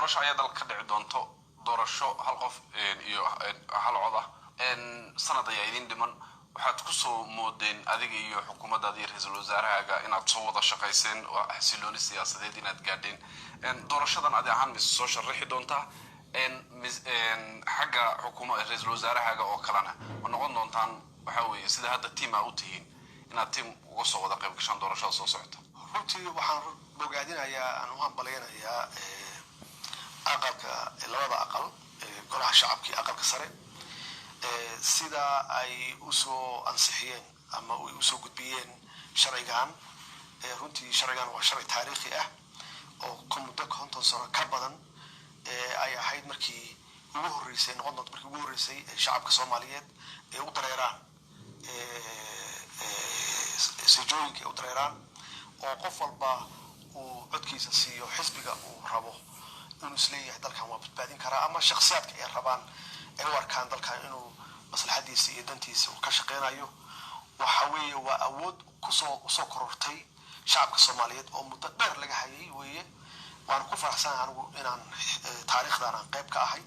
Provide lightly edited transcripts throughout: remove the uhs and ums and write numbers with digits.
Doorasho ayaa dalka ka dhici doonto, doorasho hal qof iyo hal cod ah. Sanad ayaa idin dhiman. Waxaad kusoo moodeen adiga iyo xukuumaddaada iyo ra-iisul wasaarahaaga inaad soo wada shaqayseen oo xasilooni siyaasadeed inaad gaadheen. Doorashadan adi ahaan mise soo sharaxi doontaa, xagga xukuma ra-iisul wasaarahaaga oo kalena ma noqon doontaan, waxa weeye sida hadda team aa u tihiin, inaad team uga soo wada qayb gashaan doorashada soo socota? Runtii waxaan bogaadinayaa, aan u hambalyaynayaa aqalka, labada aqal, Golaha Shacabka iyo Aqalka Sare, sida ay usoo ansixiyeen ama ay usoo gudbiyeen sharcigan. Runtii sharcigan waa sharci taariikhi ah oo ka muddo 50 sano ka badan ay ahayd markii ugu horreysay, noqon doonto markii ugu horreysay shacabka Soomaaliyeed ay u dareeraan sejooyinka, ay u dareeraan oo qof walba uu codkiisa siiyo xisbiga uu rabo inuu isleeyahay dalkan waa badbaadin karaa, ama shakhsiyaadka ay rabaan, ay u arkaan dalkan inuu maslaxadiisa iyo dantiisa uu ka shaqeynayo. Waxa weeye waa awood kusoo usoo korortay shacabka Soomaaliyeed oo muddo dheer laga hayay weeye. Waan ku faraxsanahay anigu inaan taariikhdan aan qayb ka ahay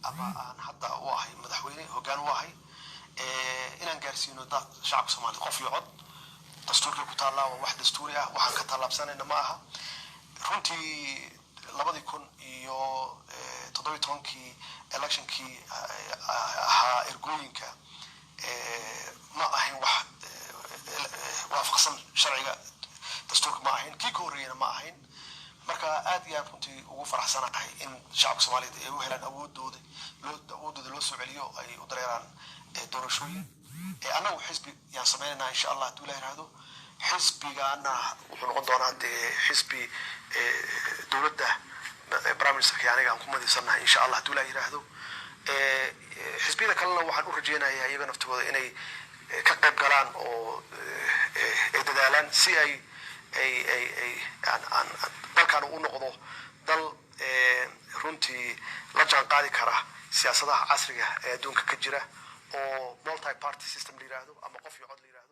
ama aan hadda u ahay madaxweyne, hoggaan u ahay inaan gaarsiino dad shacabka Soomaaliyeed qof iyo cod. Dastuurkay ku taallaa, waa wax dastuuri ah, waxaan ka tallaabsanayna ma aha. Runtii 2017-kii electionkii ahaa ergooyinka ma ahayn wax waafaqsan sharciga dastuurka, ma ahayn. Kii ka horreeyana ma ahayn. Marka aad iyo aad runtii ugu faraxsanahay in shacabka Soomaaliyeed ay u helaan awoodooda loo awoodooda loo soo celiyo, ay u dareeraan doorashooyin. Annagu xisbi yaan sameynaynaa, insha Allah, hadduu Ilah yiraahdo. Xisbigana wuxuu noqon doonaa dee xisbi dowladda prime ministerka aniga aan ku madaysannahay, insha Allah, hadduu Ilah yiraahdo. Xisbiyada kalena waxaan u rajeynayaa iyaga naftooda inay ka qayb galaan oo ay dadaalaan si ay aan dalkan u noqdo dal runtii la jaan qaadi kara siyaasadaha casriga ee adduunka ka jira oo multi party system la yiraahdo ama qof iyo cod la yiraahdo.